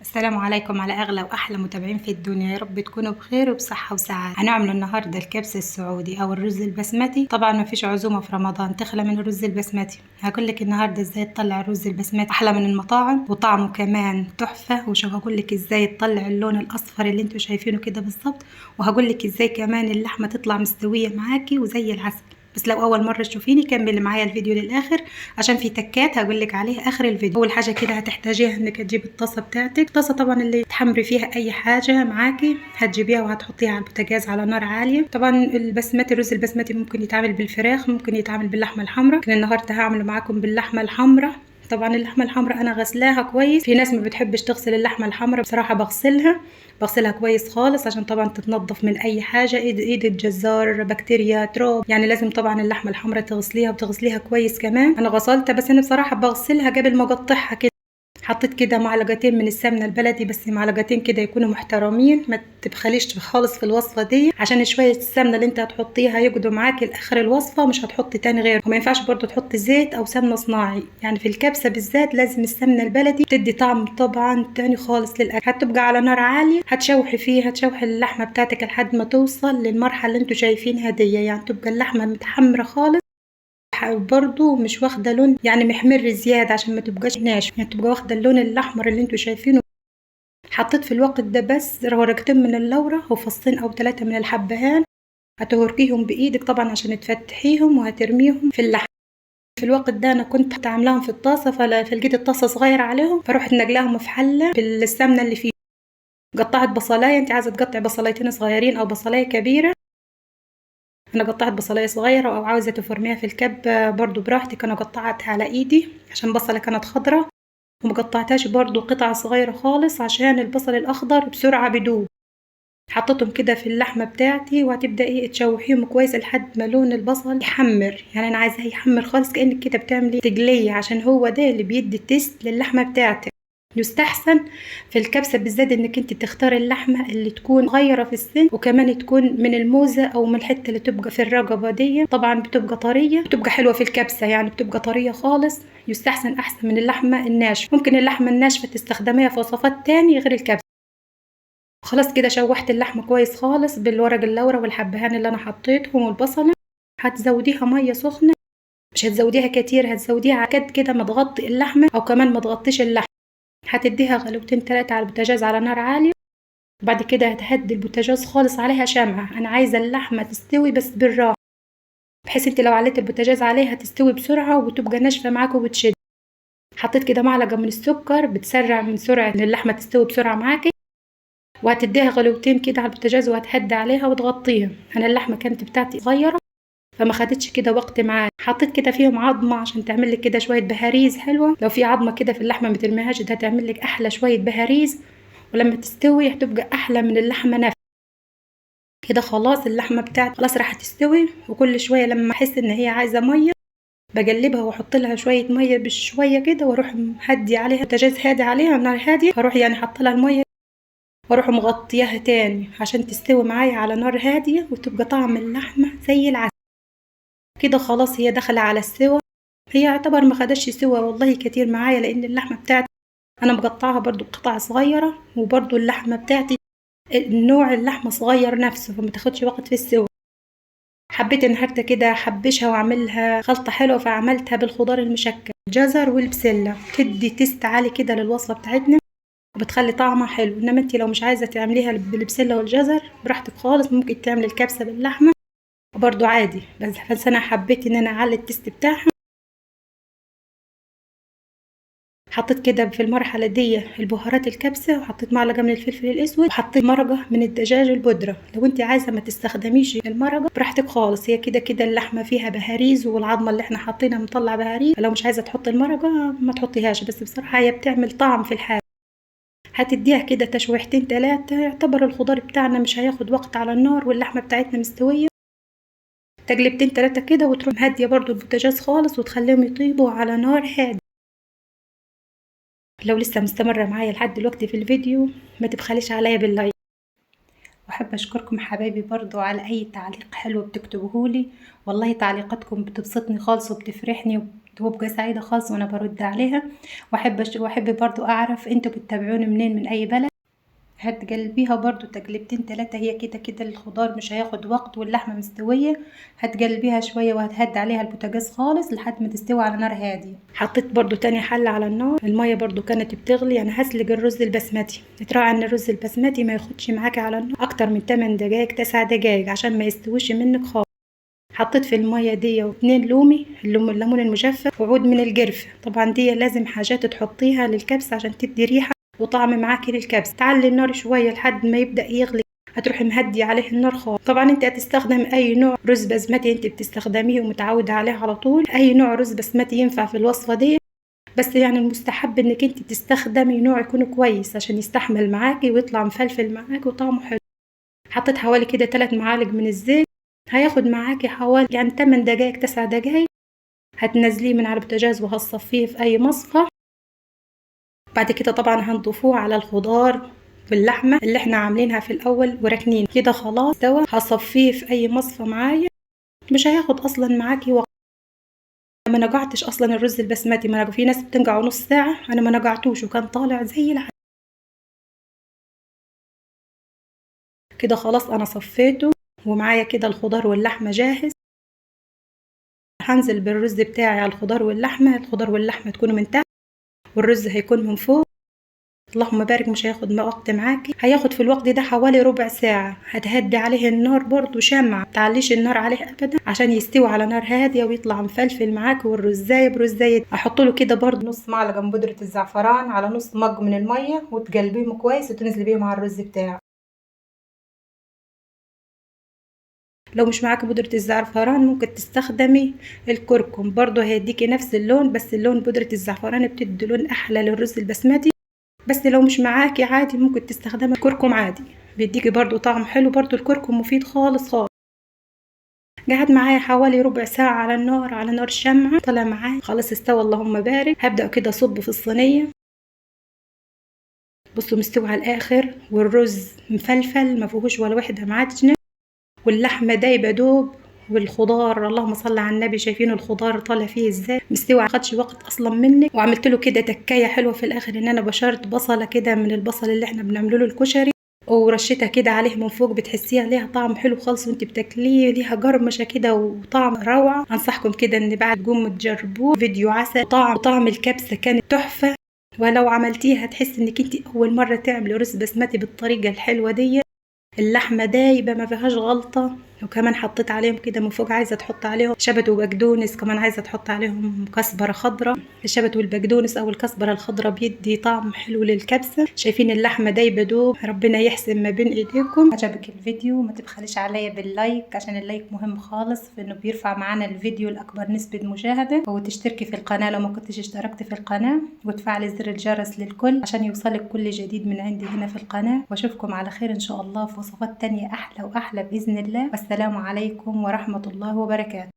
السلام عليكم على اغلى واحلى متابعين في الدنيا، يا رب تكونوا بخير وبصحه وسعادة. هنعمل النهارده الكبسه السعودي او الرز البسمتي. طبعا ما فيش عزومة في رمضان تخلى من الرز البسمتي. هقول لك النهارده ازاي تطلع الرز البسمتي احلى من المطاعم وطعمه كمان تحفة، وشو هقول لك ازاي تطلع اللون الاصفر اللي انتوا شايفينه كده بالظبط، وهقول لك ازاي كمان اللحمة تطلع مستوية معاكي وزي العسل. بس لو اول مرة تشوفيني كملي معايا الفيديو للاخر عشان في تكات هقول لك عليها اخر الفيديو. اول حاجة كده هتحتاجيها انك تجيبي الطاسه بتاعتك، الطاسه طبعا اللي تحمري فيها اي حاجة معاكي هتجيبيها وهتحطيها على البوتاجاز على نار عالية. طبعا البسمتي، الرز البسمتي ممكن يتعمل بالفراخ، ممكن يتعمل باللحمه الحمراء، لكن النهارده هعمله معاكم باللحمه الحمراء. طبعا اللحمة الحمراء انا غسلاها كويس، في ناس ما بتحبش تغسل اللحمة الحمراء، بصراحة بغسلها كويس خالص عشان طبعا تتنظف من اي حاجة، ايد الجزار، بكتيريا، تراب، يعني لازم طبعا اللحمة الحمراء تغسليها وتغسليها كويس كمان. انا غسلتها، بس انا بصراحة بغسلها قبل ما اقطعها كده. حطيت كده معلقتين من السمنة البلدي، بس معلقتين كده يكونوا محترمين، ما تبخليش خالص في الوصفة دي عشان شوية السمنة اللي انت هتحطيها يقعدوا معاكي لاخر الوصفة، مش هتحطي تاني غيره. وما ينفعش برضو تحطي زيت او سمنه صناعي، يعني في الكبسه بالذات لازم السمنة البلدي بتدي طعم طبعا تاني خالص للاكل. هتبقى على نار عالية، هتشوحي فيها، هتشوحي اللحمة بتاعتك لحد ما توصل للمرحلة اللي انتوا شايفينها دي، يعني تبقى اللحمة متحمره خالص، برضو مش واخده لون يعني محمر زيادة عشان ما تبقاش ناشف، يعني تبقى واخده اللون الاحمر اللي انتوا شايفينه. حطيت في الوقت ده بس ورقتين من اللورة وفصين او 3 من الحبهان، هتهركيهم بايدك طبعا عشان تفتحيهم وهترميهم في اللحم. في الوقت ده انا كنت عاملاهم في الطاسه، فلقيت الطاسه صغيرة عليهم، فروحت نقلاهم في حله بالسمنه اللي فيه. قطعت بصلايه، انت عايزه تقطعي بصلايتين صغيرين او بصلايه كبيرة، انا قطعت بصلايه صغيرة، او عاوزه تفرميها في الكبه برضو براحتك. انا قطعتها على ايدي عشان بصله كانت خضراء، وما قطعتهاش برضو قطع صغيرة خالص عشان البصل الاخضر بسرعة بدوب. حطيتهم كده في اللحمة بتاعتي، وهتبداي تشوحيهم كويس لحد ما لون البصل يحمر، يعني انا عايزاه يحمر خالص كانك كده بتعملي تقليه، عشان هو ده اللي بيدي ال taste للحمه بتاعتك. يستحسن في الكبسه بالذات انك انت تختاري اللحمة اللي تكون صغيرة في السن، وكمان تكون من الموزه او من الحتة اللي تبقى في الرقبة دي، طبعا بتبقى طرية، بتبقى حلوة في الكبسه، يعني بتبقى طرية خالص. يستحسن احسن من اللحمة الناشفه. ممكن اللحمة الناشفه تستخدميها في وصفات تاني غير الكبسه. خلاص كده شوحت اللحمة كويس خالص بالورق اللورة والحبهان اللي انا حطيتهم والبصله. هتزوديها مية سخنة، مش هتزوديها كتير، هتزوديها على قد كده ما تغطي اللحمة، او كمان ما تغطيش اللحمة. هتديها غلوتين 3 على البوتاجاز على نار عالية، وبعد كده هتهدي البوتاجاز خالص عليها شمعة. انا عايزه اللحمة تستوي بس بالراحة، بحيث انت لو عليت البوتاجاز عليها تستوي بسرعة وتبقى ناشفة معاك وبتشد. حطيت كده معلقه من السكر، بتسرع من سرعة ان اللحمة تستوي بسرعة معاكي. وهتديها غلوتين كده على البوتاجاز وهتهدي عليها وتغطيها. انا اللحمة كانت بتاعتي صغيرة فما خدتش كده وقت معايا. حطيت كده فيهم عظمه عشان تعمل لك كده شوية بهاريز حلوة. لو في عظمه كده في اللحمة ما ترميهاش، ده هتعمل لك احلى شوية بهاريز، ولما تستوي هتبقى احلى من اللحمة نفسها. كده خلاص اللحمة بتاعتي خلاص راح تستوي، وكل شوية لما احس ان هي عايزه مية بقلبها واحط لها شوية مية بشوية كده، واروح مهدي عليها البوتاجاز هادي عليها النار هادية، هروح يعني حاطه لها المية واروح مغطياها تاني عشان تستوي معايا على نار هادية وتبقى طعم اللحمة زي العسل. كده خلاص هي داخله على السوا، هي يعتبر ما خدتش سوا والله كتير معايا، لان اللحمة بتاعتي انا مقطعها برضو قطع صغيرة، وبرضو اللحمة بتاعتي النوع اللحمة صغير نفسه، فما تاخدش وقت في السوا. حبيت النهارده كده احبشها واعملها خلطه حلوة، فعملتها بالخضار المشكل، الجزر والبسله، تدي taste عالي كده للوصفه بتاعتنا وبتخلي طعمها حلو. انما انت لو مش عايزه تعمليها بالبسله والجزر براحتك خالص، ممكن تعملي الكبسه باللحمه برضو عادي، بس انا حبيت ان انا اعلي ال taste بتاعها. حطيت كده في المرحلة دي البهارات الكبسه، وحطيت معلقه من الفلفل الاسود، وحطيت مرقه من الدجاج البودره. لو انت عايزه ما تستخدميش المرقه براحتك خالص، هي كده كده اللحمة فيها بهاريز والعظمة اللي احنا حاطينها مطلع بهاريز، فلو مش عايزه تحطي المرقه ما تحطيهاش، بس بصراحة هي بتعمل طعم في الحاجة. هتديها كده تشويحتين 3، يعتبر الخضار بتاعنا مش هياخد وقت على النار، واللحمة بتاعتنا مستوية. تقلبتين 3 كده وتروح هادية برضو البوتاجاز خالص، وتخليهم يطيبوا على نار هادية. لو لسه مستمرة معايا لحد دلوقتي في الفيديو ما تبخليش عليا بال like. واحب اشكركم حبايبي برضو على اي تعليق حلو بتكتبوهولي، والله تعليقاتكم بتبسطني خالص وبتفرحني وببقى سعيدة خالص وانا برد عليها. واحب برضو اعرف انتوا بتتابعوني منين، من اي بلد. هتقلبيها برضو تقلبتين 3، هي كده كده الخضار مش هياخد وقت واللحمة مستوية. هتقلبيها شوية وهتهدي عليها البوتاجاز خالص لحد ما تستوي على نار هادية. حطيت برضو تاني حلة على النار، المية برضو كانت بتغلي. انا هسلق الرز البسمتي، تراعي ان الرز البسمتي ما ياخدش معاكي على النار اكتر من 8 دقايق 9 دقايق عشان ما يستويش منك خالص. حطيت في المية دي 2 لومي، الليمون المجفف، وعود من القرفة. طبعا دي لازم حاجات تحطيها للكبسة عشان تدي ريحة وطعم معاكي للكبسة. تعلي النار شوية لحد ما يبدأ يغلي، هتروحي مهدي عليه النار خالص. طبعا انت هتستخدم اي نوع رز بسمتي انت بتستخدميه ومتعوده عليه على طول، اي نوع رز بسمتي ينفع في الوصفة دي، بس يعني المستحب انك انت تستخدمي نوع يكون كويس عشان يستحمل معاكي ويطلع مفلفل معاكي وطعمه حلو. حطيت حوالي كده 3 معالق من الزيت، هياخد معاكي حوالي يعني 8 دقايق 9 دقايق. هتنزليه من على البوتاجاز وهتصفيه في اي مصفى. بعد كده طبعا هنضيفوه على الخضار واللحمة اللي احنا عاملينها في الاول وراكنين كده. خلاص استوى، هصفيه في اي مصفى معايا، مش هياخد اصلا معاكي وقت. ما نقعتش اصلا الرز البسمتي، ما في ناس بتنقعه نص ساعة، انا ما نقعتوش وكان طالع زي العسل كده. خلاص انا صفيته ومعايا كده الخضار واللحمة جاهز. هنزل بالرز بتاعي على الخضار واللحمة، الخضار واللحمة تكونوا من تحت والرز هيكون من فوق. اللهم بارك، مش هياخد وقت معاكي، هياخد في الوقت ده حوالي ربع ساعة. هتهدي عليه النار برضو شمعة، متعليش النار عليه ابدا عشان يستوي على نار هادية ويطلع مفلفل معاك. والرزاية برزاية احط له كده برضو نص معلقة من بودرة الزعفران على نص مج من المية، وتقلبيهم كويس وتنزلي بيهم على الرز بتاعك. لو مش معاكي بودرة الزعفران ممكن تستخدمي الكركم برضو، هيديكي نفس اللون، بس اللون بودرة الزعفران بتدي لون احلى للرز البسمتي. بس لو مش معاكي عادي ممكن تستخدمي الكركم عادي، بيديكي برضو طعم حلو، برضو الكركم مفيد خالص خالص. قعد معايا حوالي ربع ساعة على النار، على نار الشمعة، طلع معايا خلاص استوى اللهم بارك. هبدأ كده اصب في الصينية. بصوا مستوي على الاخر، والرز مفلفل ما فيهوش ولا وحدة معجنة، واللحمة دايبة دوب، والخضار اللهم صل على النبي شايفين الخضار طالع فيه ازاي مستوي، ما خدش وقت اصلا منك. وعملت له كده تكايه حلوة في الاخر، ان انا بشرت بصله كده من البصل اللي احنا بنعمله له الكشري، ورشيتها كده عليه من فوق، بتحسيها ليها طعم حلو خالص وانت بتاكليه، ليها قرمشه كده وطعم روعه. انصحكم كده ان بعد تقوموا تجربوه، فيديو عسل، طعم الكبسه كانت تحفة، ولو عملتيها هتحسي انك انت اول مرة تعملي رز بسمتي بالطريقة الحلوة دي. اللحمة دايبه ما فيهاش غلطه، وكمان حطيت عليهم كده من فوق، عايزه تحط عليهم شبت وبقدونس، كمان عايزه تحط عليهم كزبره خضراء. الشبت والبقدونس او الكزبره الخضراء بيدي طعم حلو للكبسه. شايفين اللحمة دايبه دوب، ربنا يحسن ما بين ايديكم. عجبك الفيديو ما تبخليش عليا بال like، عشان ال like مهم خالص في انه بيرفع معانا الفيديو لاكبر نسبه مشاهده، وتشتركي في القناة لو ما كنتش اشتركت في القناة، وتفعلي زر الجرس للكل عشان يوصلك كل جديد من عندي هنا في القناة. واشوفكم على خير ان شاء الله في وصفات تانية احلى واحلى باذن الله. السلام عليكم ورحمة الله وبركاته.